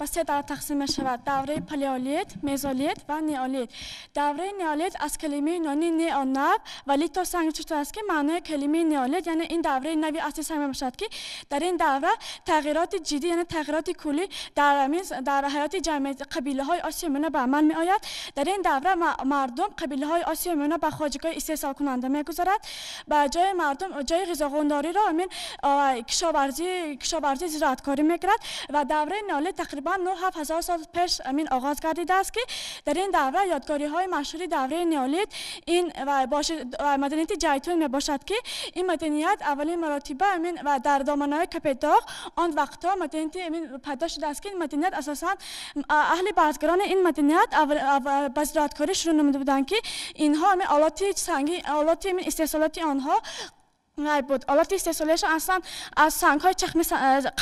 ба се давра тақсим мешавад: давраи палеолит, мезолит ва неолит. Давраи неолит аз калимаи юнонӣ нео нав ва лито санг гирифта шудааст, ки маънои калимаи неолит, яъне ин давраи нави асри санг мебошад, ки дар ин давра тағйироти ҷиддӣ, яъне тағйироти куллӣ дар ҳаёти ҷамъият қабилаҳои Осиёи Миёна ба амал меояд. Дар ин давра мардум қабилаҳои Осиёи Миёна ба хоҷагиҳои истеҳсолкунанда мегузарад. Ба ҷои мардум ҷои ғизоғундориро ҳамин кишоварзӣ, зироаткорӣ мекунад. Ва давраи неолит тақрибан 9-7 ҳазор сол пеш ҳамин оғоз гардидааст, ки дар ин давра ёдгориҳои машҳури давраи неолит ин ва маданияти Ҷайтун мебошад, ки ин маданият аввалин маротиба ҳамин ва дар доманаҳои Копетдоғ он вақтҳо маданияти ҳамин пайдо шудааст, ки ин маданият асосан аҳли барзгарони ин маданият ба зироаткорӣ шурӯъ намуда буданд, ки инҳо ҳамин олоти сангӣ, олоти ҳамин истеҳсолоти онҳо вай буд. Олоти истеҳсолиашон аслан аз сангҳои чахми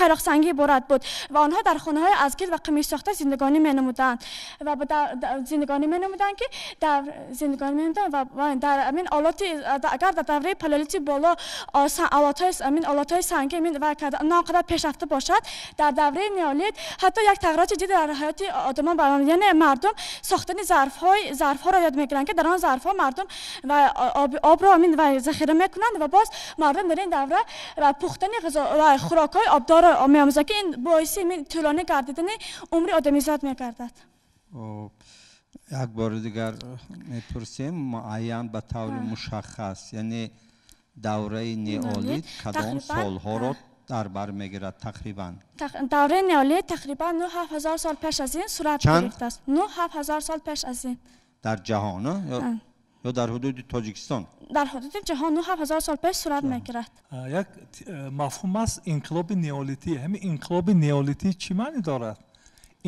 қайроқсангӣ иборат буд ва онҳо дар хонаҳои аз гил ва қимиш сохта зиндагонӣ менамуданд ва зиндагонӣ менамуданд, ки дар зиндагонӣ менамуданд. Ва дар ҳамин олоти, агар дар давраи палеолити боло олатҳои ҳамин олатҳои сангӣ ҳамин вай карда на он қадар пешрафта бошад, дар давраи неолит ҳатто як тағйироти ҷиддӣ дар ҳаёти одамон ба яъне мардум сохтани зарфҳоро ёд мегиранд, ки дар он зарфҳо мардум ва обро ҳамин вай захира мекунанд. Ва боз мардум дар ин давра ва пухтани ғизо ва хӯрокҳои обдорро меомӯзанд, ки ин боиси ҳамин тӯлонӣ гардидани умри одамизод мегардад. Як бори дигар мепурсем, муайян, ба таври мушаххас, яъне давраи неолит кадом солҳоро дар бар мегирад тақрибан? Давраи неолит тақрибан 9-7 ҳазор сол пеш аз ин сурат гирифтааст, 9-7 ҳазор сол пеш аз ин. Дар ҷаҳон ё дар ҳудуди Тоҷикистон? Дар ҳудуди ҷаҳон 9-7 ҳазор сол пеш сурат мегирад. Як мафҳум аст, инқилоби неолитӣ. Ҳамин инқилоби неолитӣ чӣ маънӣ дорад?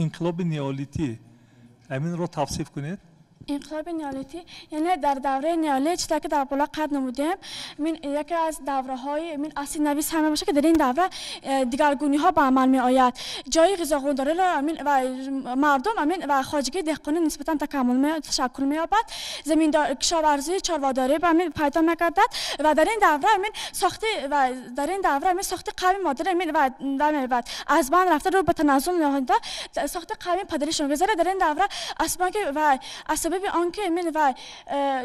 Инқилоби неолитӣ, ҳаминро тавсиф кунед. Инқилоби неолитӣ, яъне дар давраи неолит, чизе ки дар боло қайд намудем, мин яке аз давраҳои мин асри нави санг мебошад, ки дар ин давра дигаргуниҳо ба амал меояд. Ҷои ғизоғундариро амин ва мардум амин ва хоҷагии деҳқонӣ нисбатан такаммул, ташаккул меёбад. Заминдор, кишоварзӣ, чорводорӣ ба амин пайдо мегардад. Ва дар ин давра амин сохти ва дар ин давра амин сохти қавми модари амин ва меёбад, аз байн рафта, рӯ ба таназзул ниҳода сохти қавми падаришон гузара. Дар ин давра ки ва аз сабаби он ки мин ва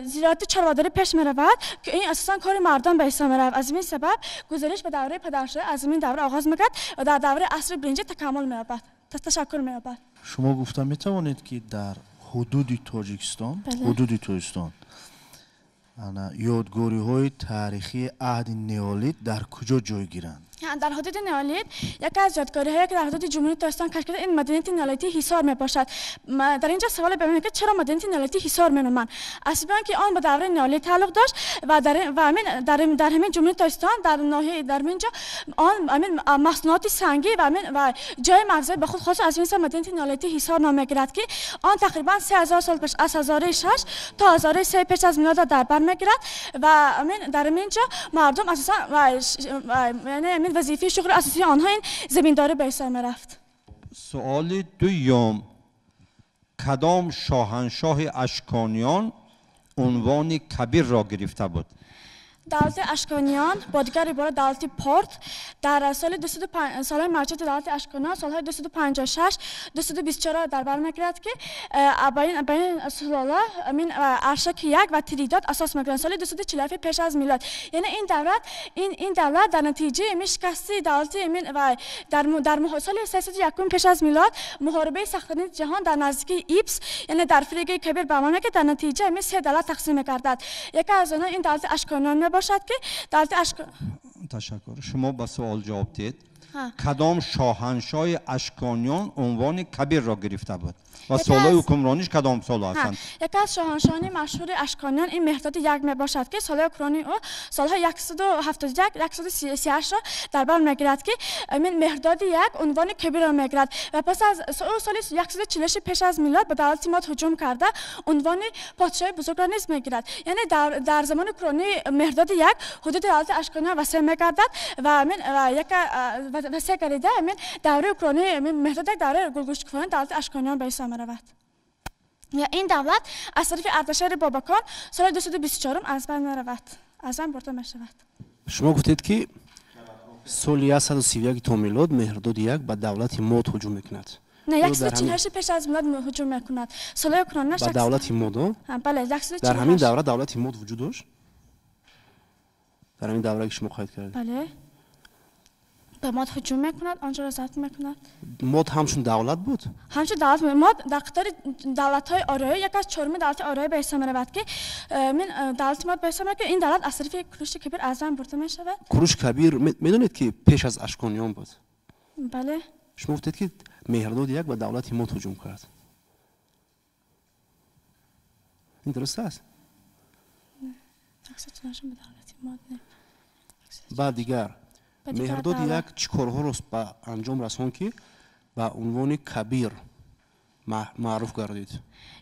зироати чорводорӣ пеш меравад, ки ин асосан кори мардон ба ҳисоб меравад, аз ин сабаб гузариш ба давраи падаршоҳӣ аз ин давра оғоз мекард ва дар давраи асри биринҷӣ такаммул меёбад, ташаккул меёбад. Шумо гуфта метавонед, ки дар ҳудуди Тоҷикистон, ҳудуди Тоҷикистон ана ёдгориҳои таърихии аҳди неолит дар куҷо ҷойгиранд? Дар ҳудуди неолит яке аз ёдгориҳое, ки дар ҳудуди Ҷумҳурии Тоҷикистон кашф карда, ин маданияти неолитии Ҳисор мебошад. Дар инҷо саволе ба ки чаро маданияти неолитии Ҳисор меноманд? Аз сабаби он ки он ба давраи неолит тааллуқ дошт ва ва ҳамин дар ҳамин Ҷумҳурии Тоҷикистон, дар ноҳияи дар ҳамин ҷо он ҳамин маснуоти сангӣ ва ҳамин ва ҷои мавзеи ба худ хос, аз ин сабаб маданияти неолитии Ҳисор ном мегирад, ки он тақрибан 3000 сол пеш, аз ҳазораи шаш то ҳазораи се пеш аз милодро дар бар мегирад. Ва ҳамин дар ҳамин ҷо мардум асосан ва яъне ҳамин вазифаи шуғли асосии онҳо ин заминдорӣ ба ҳисоб мерафт. Суоли дуюм: кадом шоҳаншоҳи Ашкониён унвони Кабирро гирифта буд? Давлати Ашкониён, бо дигар ибора давлати Порт, дар соли солҳои мавҷуди давлати Ашкониён солҳои 256 224 дар бар мегирад, ки ба ин сулола ҳамин Аршаки як ва Тридод асос мекунанд, соли 247 пеш аз милод. Яъне ин давлат дар натиҷаи ҳамин шикасти давлати ҳамин ва дар соли 301 пеш аз милод муҳорибаи сахттарини ҷаҳон дар наздикии Ипс, яъне дар Фригияи Кабир ба амал меояд, ки дар натиҷа ҳамин се давлат тақсим мегардад. Яке аз онҳо ин давлати Ашкониён мебошад, ки давлати Ашко Ташаккур. Шумо ба суол ҷавоб диҳед. Кадом шоҳаншоҳи Ашкониён унвони Кабирро гирифта буд ва солҳои ҳукмрониш кадом солҳо ҳастанд? Яке аз шоҳаншоҳони машҳури Ашкониён ин Меҳрдоди як мебошад, ки солҳои ҳукмронии ӯ солҳои 171 138-ро дар бар мегирад, ки ин Меҳрдоди як унвони Кабирро мегирад ва пас аз ӯ соли 146 пеш аз милод ба давлати Мод ҳуҷум карда, унвони подшоҳи бузургро низ мегирад. Яъне дар замони ҳукмронии Меҳрдоди як ҳудуди давлати Ашкониён васеъ мегардад ва васеъ гардида, ҳамин давраи ҳукмронии Меҳрдод як давраи гулгулшукуфони давлати Ашкониён ба ҳисоб меравад. Ин давлат аз тарафи Ардашери Бобакон соли 224 аз байн меравад, аз байн бурда мешавад. Шумо гуфтед, ки соли 131 то милод Меҳрдоди як ба давлати Мод ҳуҷум мекунад. Не, 148 пеш аз милод ҳуҷум мекунад. Солҳои ҳукмронияш ба давлати Мод. Бале, 148. Дар ҳамин давра давлати Мод вуҷуд дошт? Дар ҳамин давра ки шумо қайд кардед? Бале. Ба Мод ҳуҷум мекунад, онҷоро забт мекунад. Мод ҳамчун давлат буд? Ҳамчун давлат Мод дар қатори давлатҳои ориёӣ яке аз чоруми давлати ориёӣ ба ҳисоб меравад, ки мин давлати Мод ба ҳисоб меравад, ки ин давлат аз тарафи Куруши Кабир аз байн бурда мешавад. Куруш Кабир медонед ки пеш аз Ашкониён буд? Бале. Шумо гуфтед ки Меҳрдод як ба давлати Мод ҳуҷум кард. Ин дуруст аст? 148 ба давлати Мод не. Баъд дигар Меҳрдод як чӣ корҳоро ба анҷом расон ки ба унвони Кабир маъруф гардид?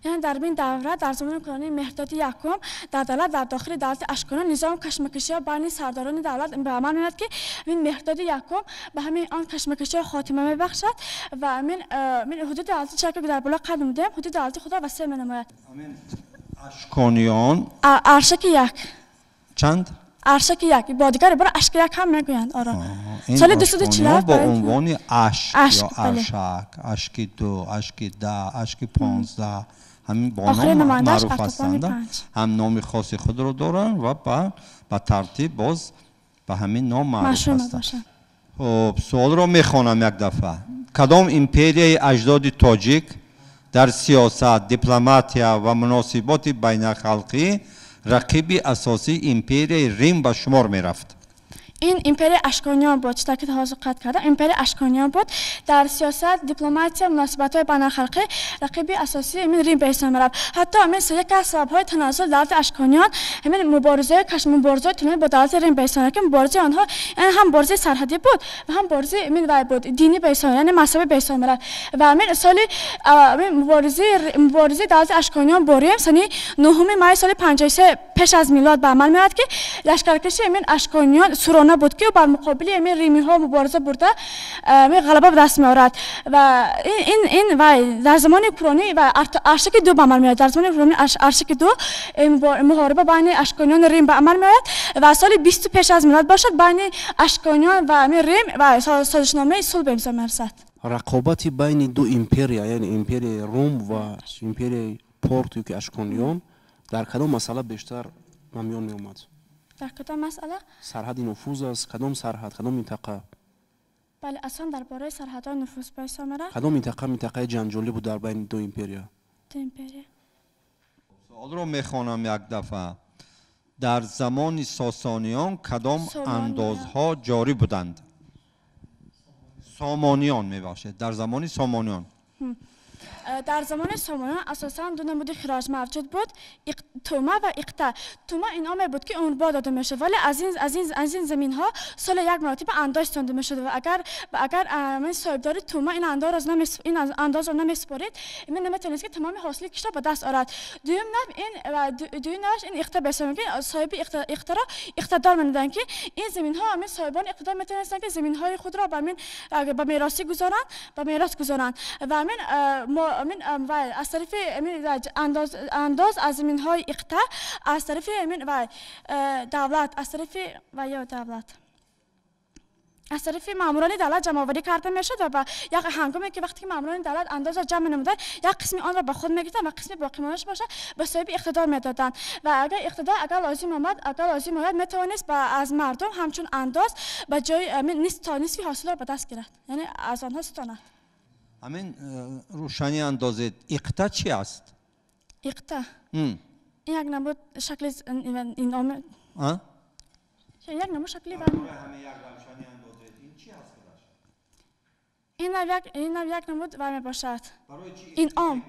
Яъне дар ин давра, дар замони ҳукмронии Меҳрдоди якум, дар давлат, дар дохили давлати Ашкониён низоми кашмакашиҳо байни сардорони давлат ба амал меояд, ки ин Меҳрдоди якум ба ҳамин он кашмакашиҳо хотима мебахшад ва ҳамин ҳудуди давлати чаке ки дар боло қайд намудем, ҳудуди давлати худро васеъ менамояд. Ашкониён Аршаки як. Чанд? Аршаки як. Бо дигар ибора Ашки як ҳам мегӯянд оро. Соли 247 бо унвони Ашк ё Аршак, Ашки ду, Ашки 10, Ашки 15 ҳамин бо ном маъруф ҳастанд, ҳам номи хоси худро доранд ва ба тартиб боз ба ҳамин ном маъруф ҳастанд. Хуб, суолро мехонам як дафъа. Кадом империяи аҷдоди тоҷик дар сиёсат, дипломатия ва муносиботи байналхалқӣ рақиби асосии империяи Рим ба шумор мерафт? Ин империяи Ашкониён буд, чӣ ки ҳозир қайд кардам, империяи Ашкониён буд. Дар сиёсат, дипломатия, муносибатҳои байналхалқӣ рақиби асосии ҳамин Рим ба ҳисоб мерафт. Ҳатто ҳамин яке аз сабабҳои таназзули давлати Ашкониён ҳамин муборизаҳои тӯлонӣ бо давлати Рим ба ҳисоб мерафт, ки муборизаи онҳо ҳам муборизаи сарҳадӣ буд ва ҳам муборизаи ҳамин вай буд, динӣ ба ҳисоб, яъне мазҳабӣ ба ҳисоб мерафт. Ва ҳамин соли муборизаи давлати Ашкониён бо Рим санаи 9 май соли 53 пеш аз милод ба амал меояд, ки лашкаркаши ҳамин Ашкониён Сурона буд, ки бар муқобили ҳамин римиҳо мубориза бурда ғалаба ба даст меорад. Ва ин ва дар замони ҳукмронӣ ва Аршаки ду ба амал меояд. Дар замони ҳукмронии Аршаки ду муҳориба байни Ашкониён ва Рим ба амал меояд ва соли 20 пеш аз милод бошад байни Ашкониён ва ҳамин Рим ва созишномаи сулҳ ба имзо мерасад. Рақобати байни ду империя, яъне империяи Рум ва империяи Порт ё ки Ашкониён дар кадом масъала бештар ба миён меомад? Дар кадом масъала? Сарҳади нуфуз аст, кадом сарҳад, кадом минтақа? Бале, аслан дар бораи сарҳадҳои нуфуз ба ҳисоб меравад. Кадом минтақа минтақаи ҷанҷолӣ буд дар байни ду империя? Ду империя. Суолро мехонам як дафъа. Дар замони Сосониён кадом андозҳо ҷорӣ буданд? Сомониён мебахшед, дар замони Сомониён. Дар замони Сомониён асосан ду намуди хироҷ мавҷуд буд: тума ва иқта. Тума инъоме буд, ки умрбод дода мешуд, вале аз ин заминҳо соли як маротиба андоз ситонда мешуд ва агар соҳибдори тума ин андозро намесупорид, ин наметавонист ки тамоми ҳосили киштро ба даст орад. Дуюм навъ ин иқта ба ҳисоб меояд, ки соҳиби иқтаро иқтадор менамуданд, ки ин заминҳо ҳамин соҳибони иқтадор метавонистанд, ки заминҳои худро ба меросӣ гузоранд, ба мерос гузоранд ва ҳамин аз тарафи андоз аз заминҳои иқта аз тарафи давлат, аз тарафи ва ё давлат, аз тарафи маъмурони давлат ҷамъоварӣ карда мешуд ва як ҳангоме ки вақте ки маъмурони давлат андозро ҷамъ менамуданд, як қисми онро ба худ мегирифтанд ва қисми боқимондааш бошад ба соҳиби иқтидор медоданд. Ва агар иқтидор агар лозим ояд, метавонист аз мардум ҳамчун андоз ба ҷои то нисфи ҳосилро ба даст гирад, яъне аз онҳо ситонад. Ҳамин рӯшанӣ андозед, иқта чи аст? Иқта ин як намуд шакли инъом, як намуд шакли ин як намуд вай мебошад, инъом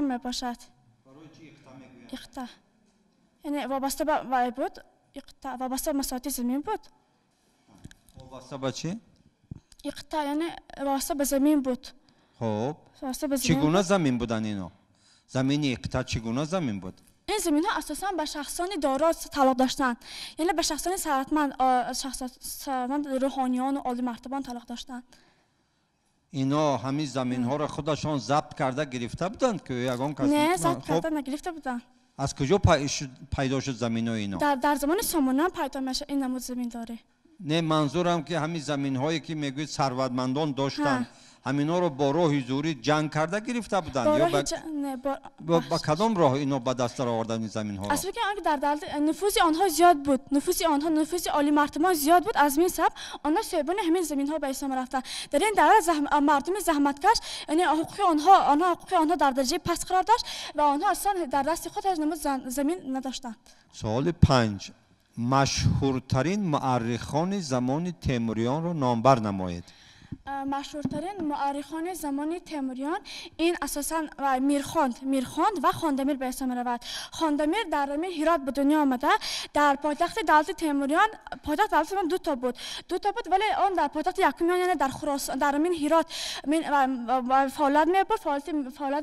мебошад. Иқта яъне вобаста ба вай буд, иқта вобаста ба масоҳати замин буд. Вобаста ба чӣ? Иқта яъне вобаста ба замин буд. Хуб, чӣ гуна замин буданд ино? Замини иқта чӣ гуна замин буд? Ин заминҳо асосан ба шахсони доро тааллуқ доштанд, яъне ба шахсони сарватманд, рӯҳониёну олимартабон тааллуқ доштанд. Ино ҳамин заминҳоро худашон забт карда гирифта буданд ки ягон кас? Не, забт карда нагирифта буданд. Аз куҷо пайдо шуд заминҳои ино? Дар замони Сомониён пайдо мешавад ин намуд заминдорӣ. Не, манзурам ки ҳамин заминҳое ки мегӯед сарватмандон доштанд, ҳаминҳоро бо роҳи зӯрӣ ҷанг карда гирифта буданд ё ба кадом роҳ ино ба даст дароварданд ин заминҳоро? Аз ки он ки дар давлат нуфузи онҳо зиёд буд, нуфузи онҳо, нуфузи олимартабон зиёд буд, аз ин сабаб онҳо соҳибони ҳамин заминҳо ба ҳисоб рафтанд. Дар ин давра мардуми заҳматкаш, яъне ҳуқуқи онҳо, онҳо ҳуқуқи онҳо дар дараҷаи паст қарор дошт ва онҳо аслан дар дасти худ ҳеҷ намуд замин надоштанд. Суоли 5. Машҳуртарин муаррихони замони Темуриёнро номбар намоед. Машҳуртарин муаррихони замони Темуриён ин асосан Мирхонд ва Хондамир ба ҳисоб меравад. Хондамир дар Ҳирот ба дунё омада, дар пойтахти давлати Темуриён, пойтахти давлати Темуриён дута буд, вале он дар пойтахти якумиён, яъне дар Хуросон, дар Ҳирот фаъолият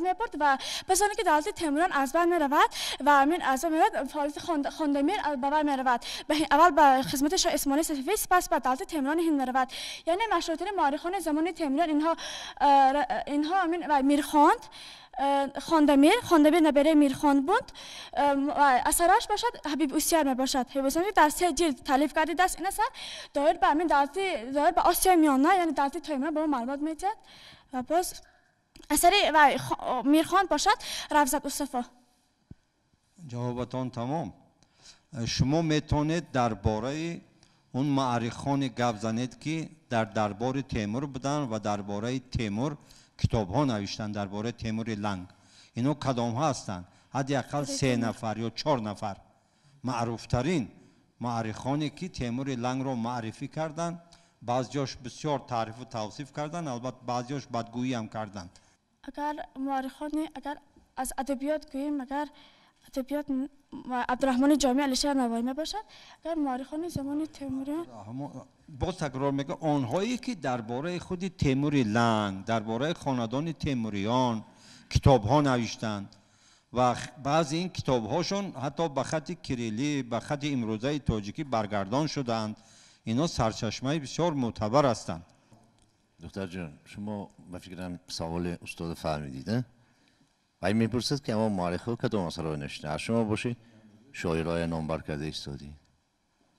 мебурд ва пас аз он ки давлати Темуриён аз байн меравад ва аз байн меравад, фаъолияти Хондамир ба байн меравад. Аввал ба хизмати шоҳ Исмоили Сафавӣ, сипас ба давлати Темуриёни Ҳинд меравад. Яъне машҳуртарин муаррихони замони Темуриён инҳо Мирхонд, Хондамир набераи Мирхонд буд. Асараш бошад Ҳабиб Усияр мебошад. Ҳабиб Усияр дар 3 ҷилд таълиф гардидааст. Ин асар доир ба ҳамин давлати, доир ба Осиёи Миёна, яъне давлати Темуриён ба мо маълумот медиҳад. Ва боз асари Мирхонд бошад Равзат Усафо. Ҷавобатон тамом. Шумо метавонед дар бораи он муаррихоне гап занед ки дар дарбори Темур буданд ва дар бораи Темур китобҳо навиштанд, дар бораи Темури Ланг. Ино кадомҳо ҳастанд? Ҳадди ақал 3 нафар ё 4 нафар маъруфтарин муаррихоне ки Темури Лангро маърифӣ карданд, баъзеҳош бисёр таърифу тавсиф карданд, албатта баъзеҳош бадгӯӣ ҳам карданд. Агар муаррихоне, агар аз адабиёт гӯем, агар адабиёт Абдурраҳмони Ҷомӣ, Алишер Навоӣ мебошад. Агар муаррихони замони Темуриён, боз такрор мекунам, онҳое ки дар бораи худи Темури Ланг, дар бораи хонадони Темуриён китобҳо навиштанд ва баъзе ин китобҳошон ҳатто ба хати кирилӣ, ба хати имрӯзаи тоҷикӣ баргардон шудаанд. Ино сарчашмаи бисёр мӯътабар ҳастанд. Духтарҷон, шумо ба фикрам саволи устода фаҳмидид, вай мепурсад ки ама муаррихҳо кадом асарҳо навиштанд. Аз шумо бошед шоирҳоя номбар карда истодӣ.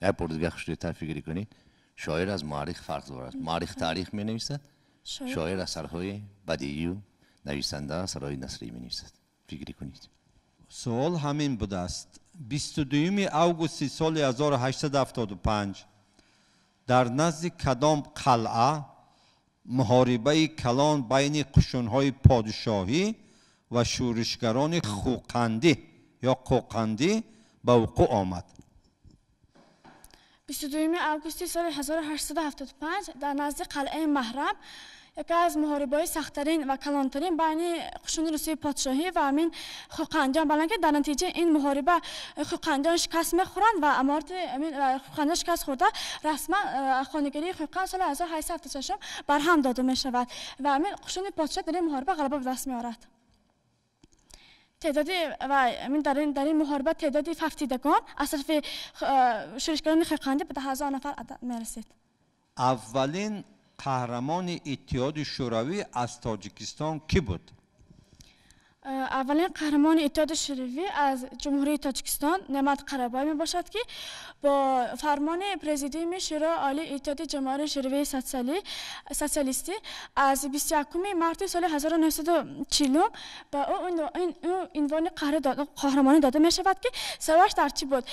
Як бор дига хушрӯйтар фикр кунед. Шоир аз муаррих фарқ дорад. Муаррих таърих менависад, шоир асарҳои бадиию нависанда асарҳои насрӣ менависад. Фикр кунед. Суол ҳамин будааст. 22 августи соли 1875 дар назди кадом қалъа муҳорибаи калон байни қушунҳои подшоҳӣ ва шӯришгарони Хӯқандӣ ё Қоқандӣ ба вуқӯъ омад? 22 августи соли 1875 дар назди қалъаи Маҳрам яке аз муҳорибаҳои сахттарин ва калонтарин байни қушуни русияи подшоҳӣ ва ҳамин хӯқандиён, балки дар натиҷаи ин муҳориба хӯқандиён шикаст мехӯранд ва аморати хӯқандиён шикаст хӯрда расман хонагирии Хӯқанд соли 1876 барҳам дода мешавад ва ҳамин қушуни подшоҳ дар ин муҳориба ғалаба ба даст меорад. Теъдоди ва дар ин муҳориба теъдоди фавтидагон аз тарафи шӯришгарони Хӯқандӣ ба 10,000 нафар мерасид. Аввалин қаҳрамони Иттиҳоди Шӯравӣ аз Тоҷикистон кӣ буд? Аввалин қаҳрамони Иттиҳоди Шӯравӣ аз Ҷумҳурии Тоҷикистон Неъмат Қарабоев мебошад, ки бо фармони Президиуми Шӯрои Олии Иттиҳоди Ҷамоҳири Шӯравии Социалистӣ аз 21 марти соли 1940 ба ӯ унвони қаҳрамонӣ дода мешавад, ки сабабаш дар чӣ буд?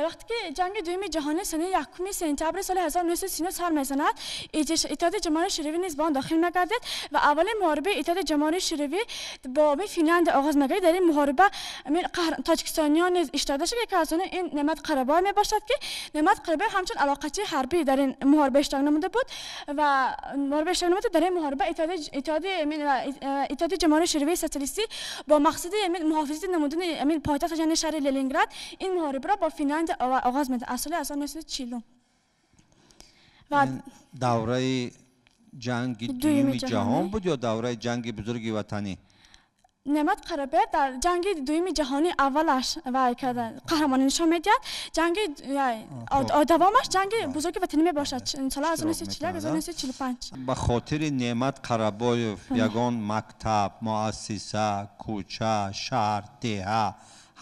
Вақте ки ҷанги дуюми ҷаҳонӣ санаи 1 сентябри соли 1939 сар мезанад, Иттиҳоди Ҷамоҳири Шӯравӣ низ ба он дохил мегардид ва аввалин муҳорибаи Иттиҳоди Ҷамоҳири Шӯравӣ бо Финляндия оғоз мегардид. Дар ин муҳориба тоҷикистониён низ иштирок дошт, ки яке аз онҳо ин Неъмат Қарабоев мебошад, ки Неъмат Қарабоев ҳамчун алоқачии ҳарбӣ дар ин муҳориба иштирок намуда буд ва муҳориба иштирок намуда. Дар ин муҳориба Иттиҳоди Ҷамоҳири Шӯравии Социалистӣ бо мақсади муҳофизати намудани пойтахт, яъне шаҳри Ленинград, ин муҳорибаро бо Финляндия оғоз медиҳад аз соли 1940. Давраи ҷанги дуюми ҷаҳон буд ё давраи ҷанги бузурги ватанӣ? Неъмат Қарабоев дар ҷанги дуюми ҷаҳонӣ аввалаш қаҳрамонӣ нишон медиҳад. Ҷанги давомаш ҷанги бузурги ватанӣ мебошад соли 1941-1945. Ба хотири Неъмат Қарабоев ягон мактаб, муассиса, кӯча, шаҳр, деҳа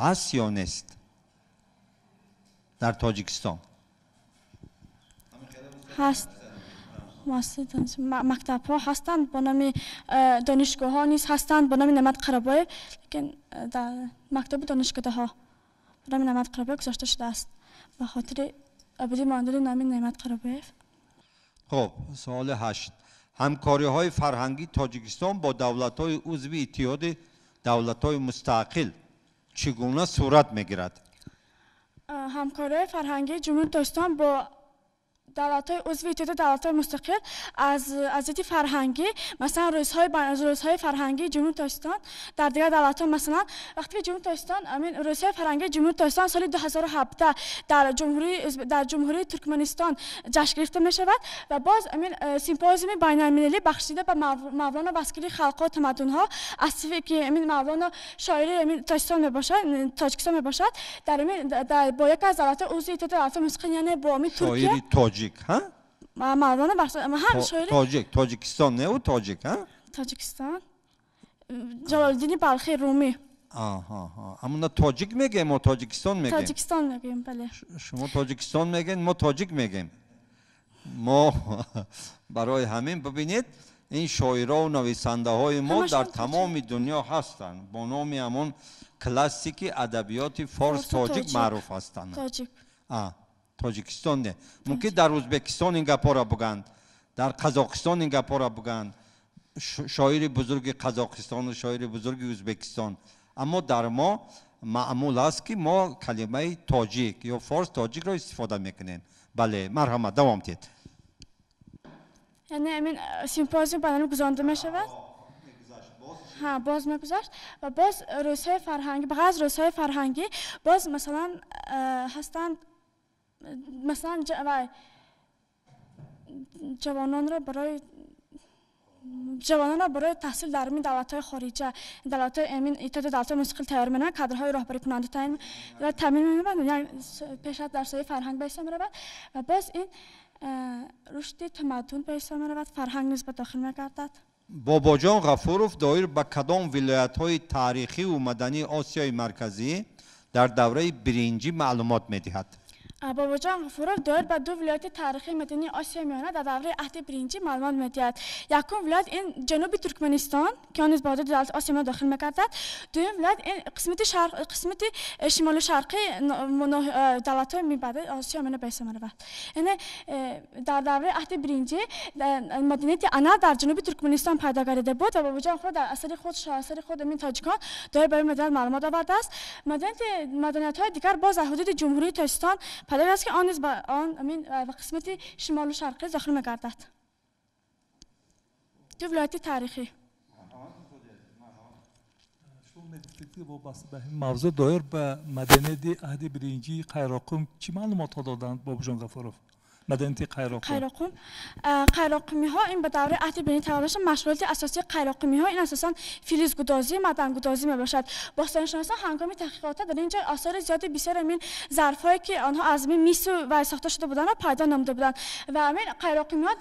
ҳаст ё нест дар Тоҷикистон? Ҳаст. Мактабҳо ҳастанд бо номи, донишгоҳҳо низ ҳастанд бо номи Неъмат Қорабоев, лекин дар мактабу донишкадаҳо бо номи Неъмат Қорабоев гузошта шудааст ба хотири абадӣ мондани номи Неъмат Қорабоев. Хуб, саволи 8. Ҳамкориҳои фарҳангии Тоҷикистон бо давлатҳои узви Иттиҳоди давлатҳои мустақил чӣ гуна сурат мегирад? Ҳамкориҳои фарҳангии Ҷумҳурии Тоҷикистон бо давлатҳои узви Иттиҳоди давлатҳои мустақил аз ҷиҳати фарҳангӣ, масалан рӯзҳои фарҳангии Ҷумҳурии Тоҷикистон дар дигар давлатҳо, масалан вақте ки Ҷумҳурии Тоҷикистон рӯзҳои фарҳангии Ҷумҳурии Тоҷикистон соли 2017 дар Ҷумҳурии Туркманистон ҷашн гирифта мешавад ва боз симпозиуми байналмилалӣ бахшида ба Мавлоно васкири халқҳо тамаддунҳо, аз сифе ки Мавлоно шоири Тоҷикистон мебошад, Тоҷикистон мебошад, дар бо яке аз давлатҳои узви Иттиҳоди давлатҳои мустақил, яъне бо Туркия. Шоири тоҷик, ҳа? Мавлоно ҳам шоири тоҷик, Тоҷикистон не, ӯ тоҷик, ҳа? Тоҷикистон. Ҷалолиддини Балхӣ Румӣ. Аҳа, аммо на тоҷик мегӯем, мо Тоҷикистон мегӯем. Тоҷикистон мегӯем, бале. Шумо Тоҷикистон мегӯед, мо тоҷик мегӯем. Мо барои ҳамин бибинед, ин шоиро ва нависандаҳои мо дар тамоми дунё ҳастанд. Бо номи ҳамон классики адабиёти форс тоҷик маъруф ҳастанд. Тоҷик. Тоҷикистон не. Мумкин дар Ӯзбекистон ин гапҳоро бигӯянд, дар Қазоқистон ин гапҳоро бигӯянд, шоири бузурги Қазоқистон ва шоири бузурги Ӯзбекистон. Аммо дар мо маъмул аст ки мо калимаи тоҷик ё форс тоҷикро истифода мекунем. Бале, марҳамат, давом диҳед. Яъне ҳамин симпозиум ба номи гузаронда мешавад? Ҳа, боз мегузашт ва боз рӯзҳои фарҳангӣ, ба ғайр аз рӯзҳои фарҳангӣ боз масалан ҳастанд, масалан ҷавононро барои таҳсил дар ин давлатҳои хориҷа, давлатҳои Иттиҳоди давлатҳои мустақил тайёр менамоянд, кадрҳои роҳбарикунанда таъмин менамоянд, пеш аз дарсҳои фарҳанг ба ҳисоб меравад ва боз ин рушди тамаддун ба ҳисоб меравад, фарҳанг низ ба дохил мегардад. Бобоҷон Ғафуров доир ба кадом вилоятҳои таърихиву мадании Осиёи Марказӣ дар давраи биринҷӣ маълумот медиҳад? Бобоҷон Ғафуров доир ба ду вилояти таърихии мадании Осиёи Миёна дар давраи аҳди биринҷӣ маълумот медиҳад. Якум вилоят ин ҷануби Туркманистон, ки он низ ба ҳудуди давлати Осиёи Миёна дохил мегардад. Дуюм вилоят ин қисмати шимолу шарқии давлатҳои мибаъдаи Осиёи Миёна ба ҳисоб меравад. Яъне дар давраи аҳди биринҷӣ маданияти Ана дар ҷануби Туркманистон пайдо гардида буд ва Бобоҷон Ғафуров дар асари худ ин тоҷикон доир ба ин маданият маълумот овардааст. Маданиятҳои дигар боз дар ҳудуди Ҷумҳурии Тоҷикистон пайдо аст, ки он низ ба он ба қисмати шимолу шарқӣ дохил мегардад. Ду вилояти таърихӣ. Шумо мегуфтед ки вобаста ба ҳамин мавзӯъ доир ба маданияти аҳди биринҷии Қайроқум чӣ маълумотҳо доданд Бобоҷон Ғафуров? Маданияти Қайроқум. Қайроқум. Қайроқумиҳо ин ба давраи аҳди биринҷӣ тааллуқ дошта, машғулияти асосии қайроқумиҳо ин асосан филизгудозӣ, маъдангудозӣ мебошад. Бостоншиносон ҳангоми таҳқиқотҳо дар ин ҷо осори зиёди бисёр ҳамин зарфҳое ки онҳо аз мису ва сохта шуда буданд пайдо намуда буданд ва ҳамин қайроқумиҳо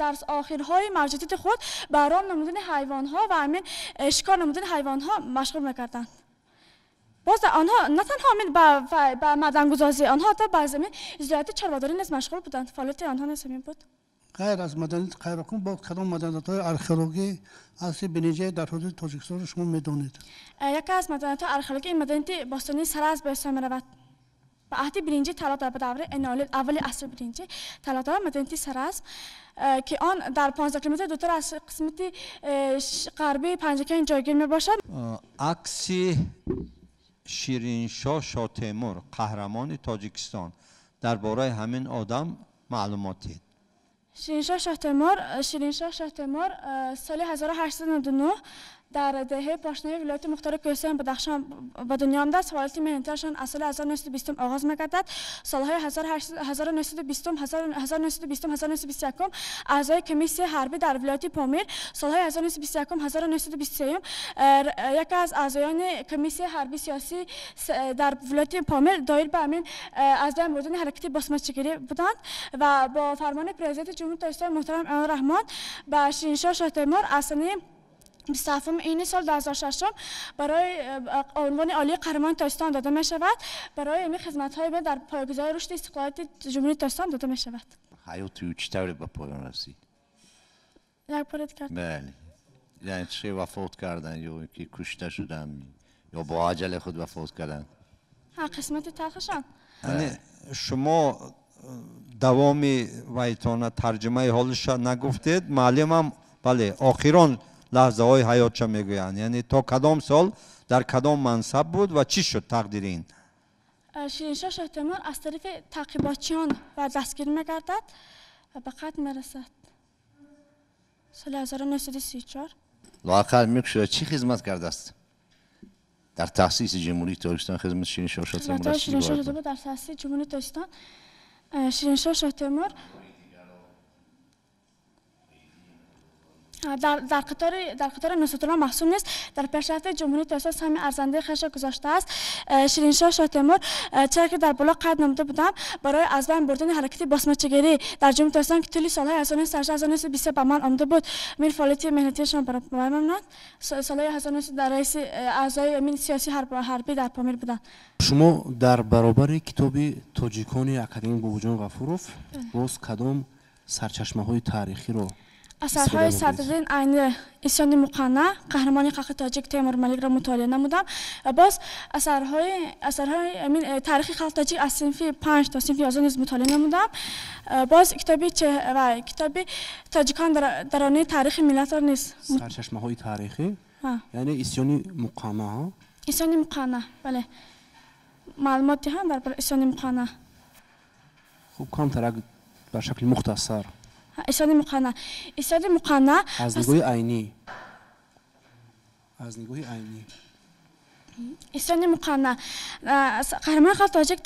дар охирҳои мавҷудияти худ ба ром намудани ҳайвонҳо ва ҳамин шикор намудани ҳайвонҳо машғул мекарданд. Боз онҳо на танҳо ба маъдангузозӣ, онҳо ҳатто ба замин зироати чорводорӣ низ машғул буданд. Фаъолияти онҳо низ ҳамин буд. Ғайр аз маданияти Қайроқум боз кадом маданиятҳои археологӣ асли биринҷӣ дар ҳудуди Тоҷикистонро шумо медонед? Яке аз маданиятҳои археологӣ ин маданияти бостонии Саразм ба ҳисоб меравад. Ба аҳди биринҷӣ тааллуқ дорад, ба давраи энеолит, аввали асри биринҷӣ тааллуқ дорад маданияти Саразм, ки он дар 15 километр дуртар аз қисмати ғарбии Панҷакент ҷойгир мебошад. Акси Шириншоҳ Шотемур, қаҳрамони Тоҷикистон, дар бораи ҳамин одам маълумот диҳед. Шириншоҳ Шоҳтемур соли 1899 дар деҳаи Пошнаи вилояти мухтори Кӯҳистони Бадахшон ба дунё омадааст. Фаъолияти меҳнатиашон аз соли 1920 оғоз мегардад. Солҳои 1920, 1921 аъзои комиссияи ҳарбӣ дар вилояти Помир, солҳои 1921, 1923 яке аз аъзоёни комиссияи ҳарбӣ сиёсӣ дар вилояти Помир доир ба ҳамин аз байн бурдани ҳаракати босмачигирӣ буданд ва бо фармони президенти Ҷумҳурии Тоҷикистон муҳтарам Эмомалӣ Раҳмон ба Шириншоҳ Шоҳтемур аз санаи 27 июни соли 2006 барои унвони олии қаҳрамони Тоҷикистон дода мешавад. Барои ҳамин хизматҳои дар пойгузории рушди истиқлолияти Ҷумҳурии Тоҷикистон дода мешавад. Ҳаёти ӯ чӣ тавре ба поён расид? Як бор дигар. Бале, яъне чӣ вафот карданд ё ки кушта шуданд ё бо аҷали худ вафот карданд? Қисмати талхашон. Яъне шумо давоми вайтона тарҷумаи ҳолиша нагуфтед, муаллимам бале охирон лаҳзаҳои ҳаётша мегӯянд, яъне то кадом сол дар кадом мансаб буд ва чӣ шуд тақдири ин? Шириншоҳ Шоҳтемур аз тарафи таъқиботчиён ва дастгир мегардад ва ба қатл мерасад соли 1934. Лоақал мекушад чӣ хизмат кардааст? Дар таъсиси Ҷумҳурии Тоҷикистон хизмати Шириншоҳ Шоҳтемур Шириншоҳ Шоҳтемур дар таъсиси Ҷумҳурии Тоҷикистон Шириншоҳ Шоҳтемур дар қатори нусратулло маҳсум нест, дар пешрафти Ҷумҳурии Тоҷикистон саҳми арзандаи худро гузоштааст. Шириншоҳ Шоҳтемур, чаро ки дар боло қайд намуда будам, барои аз байн бурдани ҳаракати босмачагирӣ дар Ҷумҳурии Тоҷикистон, ки тӯли солҳои 1918-1923 ба ман омада буд, мин фаъолияти меҳнатиашон барои ман солҳои 1900 дар раиси аъзои сиёсӣ ҳарбӣ дар Помир буданд. Шумо дар баробари китоби тоҷикони академик Бобоҷон Ғафуров боз кадом сарчашмаҳои таърихиро? Асарҳои Садриддин Айнӣ, Исёни Муқанна, қаҳрамони халқи тоҷик Темур Маликро мутолиа намудам ва боз асарҳои таърихи халқи тоҷик аз синфи 5 то синфи 11 низ мутолиа намудам. Боз китоби тоҷикон даронаи таърихи миллатро низ. Сарчашмаҳои таърихӣ, яъне Исёни Муқанна? Исёни Муқанна, бале. Маълумот диҳам дар бораи Исёни Муқанна. Хуб, камтарак ба шакли мухтасар. Исёни Муқанна. Исёни Муқанна аз нигоҳи айнӣ. Аз нигоҳи айнӣ. Исёни Муқанна. Қаҳрамони халқи тоҷик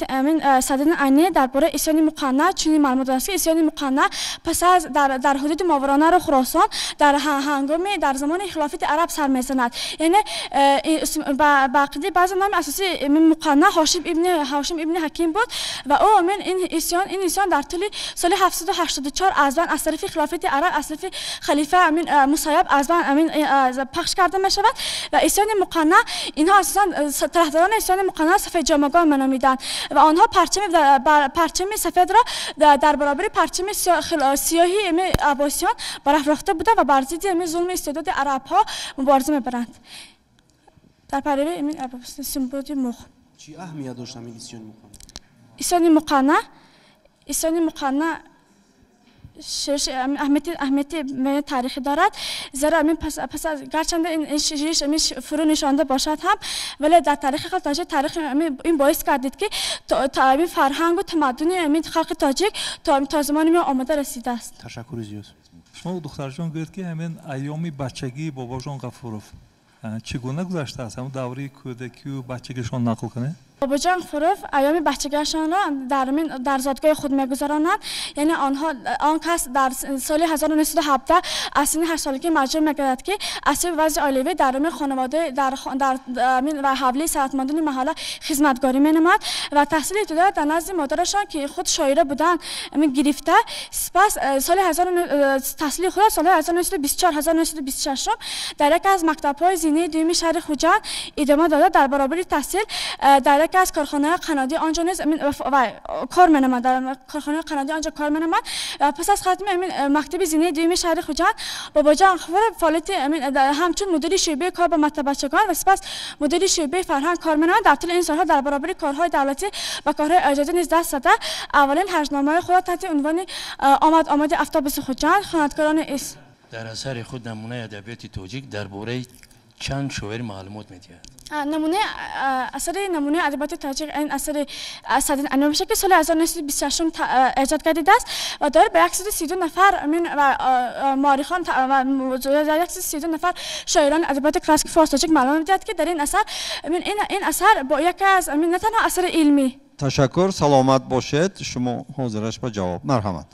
Садриддин Айнӣ дар бораи Исёни Муқанна чунин маълумот дорад, ки Исёни Муқанна пас аз дар ҳудуди Моваронаҳру Хуросон дар ҳангоми дар замони хилофати араб сар мезанад. Яъне ба ақидаи баъзе номи асосии Муқанна Ҳошим ибни Ҳаким буд ва ӯ ин исён дар тӯли соли 784 аз тарафи хилофати араб, аз тарафи халифа Мусайяб аз байн пахш карда мешавад ва Исёни Муқанна инҳо асосан тарафдорони Исёни Муқанна сафедҷомагон меномиданд ва онҳо парчами сафедро дар баробари парчами сиёҳи аббосиён барафрохта буданд ва бар зидди зулми истибдоди арабҳо мубориза мебаранд. Дар пайрави симбоди муғ. Чӣ аҳамият дошт ҳамин Исёни Муқанна? Исёни Муқанна, Исёни Муқанна аҳамияти таърихӣ дорад, зеро пас аз гарчанде ин шириш фурӯ нишонда бошад ҳам, вале дар таърихи халқи тоҷик таърих ин боис гардид, ки фарҳангу тамаддуни халқи тоҷик то замони мо омада расидааст. Ташаккури зиёд. Шумо духтарҷон гӯед, ки ҳамин айёми бачагии Бобоҷон Ғафуров чӣ гуна гузаштааст? Ҳамон давраи кӯдакию бачагишон нақл кунед? Бобоҷон Ғафуров айёми бачагиашонро дар зодгоҳи худ мегузаронанд. Яъне он кас дар соли 1917 аз синни 8 солагӣ маҷбур мегардад, ки аз сабаби вазъи оилавӣ дар хонаводаи дар ҳавлии сарватмандони маҳалла хизматгорӣ менамояд ва таҳсили ибтидоиро дар назди модарашон, ки худ шоира буданд, гирифта. Сипас таҳсили худро соли 1924-1926 дар яке аз мактабҳои зинаи дуюми шаҳри Хуҷанд идома дода. Дар баробари таҳсил дар яке аз корхонаҳои қаннодӣ онҷо низ кор менамояд. Дар корхонаҳои қаннодӣ онҷо кор менамояд ва пас аз хатми мактаби зинаи дуюми шаҳри Хуҷанд Бобоҷон Ғафуров фаъолияти ҳамчун мудири шӯъбаи кор ба мактаббачагон ва сипас мудири шӯъбаи фарҳанг кор менамояд. Дар тӯли ин солҳо дар баробари корҳои давлатӣ ба корҳои эҷодӣ низ даст зада, аввалин ҳаҷномаҳои худро таҳти унвони омад омади автобуси Хуҷанд, хонадкорони ис. Дар асари худ намунаи адабиёти тоҷик дар бораи чанд шоир маълумот медиҳад. Асари намунаи адабиёти тоҷик ин асари Садриддин Айнӣ мебошад, ки соли 1926 эҷод гардидааст ва доир ба 132 нафар муаррихон ва 132 нафар шоирони адабиёти классики форс тоҷик маълум медиҳад, ки дар ин асар ин асар бо яке аз на танҳо асари илмӣ. Ташаккур, саломат бошед. Шумо ҳозираш ба ҷавоб. Марҳамат.